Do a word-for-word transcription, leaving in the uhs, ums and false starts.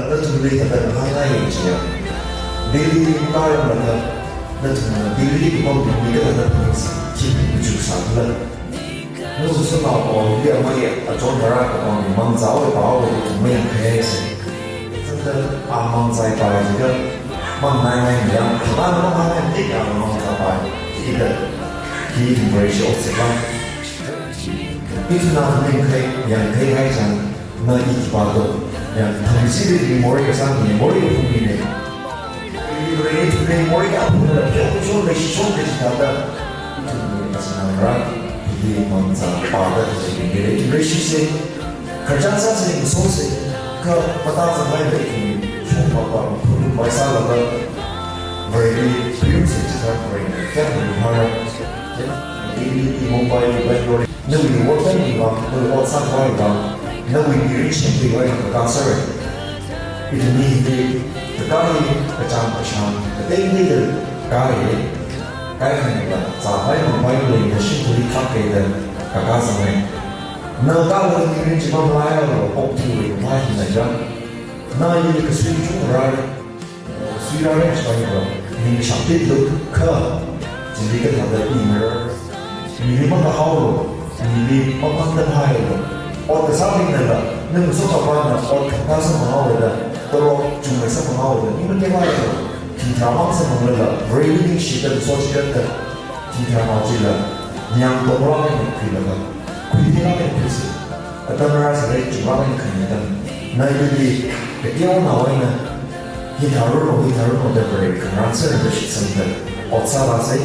Nathumli kathāda hāngngai chiya, Delhi li kayang lāka, nathumna Delhi li kapam mi kathāda phaning si, khi mi chu sākhala. Nathum sānao ko li amai achon tharā kapam mi mangzao e pao e ithum mayangkahai si. Sāda a mangzai pai jiakha, mangngai ngai mayang, khanā mangngai ngai ya mangzai pai, ida, khi ithum Vareshi ot sāla. Ithumna mayangkahai, yangkahai chang, na i khipā do, ya, thangsi de memory kasā memory kaphung mine. Ithumli memory kaphung la, pyo kuchon leishon de chithāda. Ithumli kasā ngarā, hi mangzā pada de mine. Ithum Vareshi se, khararchan sāse, masose, kha matazanglāk de ithum, shongfa pa, phun pai sālaga, Vareli, phun se chithā Vareli, kya phun phara. Ithum Mumbai, Bangalore, nawui work time wui vang, nawui ot sākhavai vang, nawui mirin shimkhurwui vang kakā sāra. Ithumli hili, kakā hi, kachāng kashāng, kateiteida kakā hi, kaikhana la, zāpai mangpai lei na shimkhurli thak kaida kakā sāngai. Na kakā la mirin chi mamalailo, okthuiwui mala hina ya. Na ili kasui chungra, suirāra chiwui vang, ning shakti luk kha, chili kathāda i mer. Mili makahaolo, mili mamangda hailo. Ot kasābingna la, nang so kapana, ot khanā sāmanghaoda, tolop chungmei sāmanghaoda, ni mate hailo. Thingtha mang sāmangla la, Vareli ningshida so chikatda. Thingtha mang chila, nyang tonglāk eina khuilaga, khuithilāk eina khuisi. Atam rāsālei chunglāk eina khuini atam. Na ili, kateonaowui eina, hithāranu, hithāranu da Vare khangarān sāda shitsangda, ot sāla sai,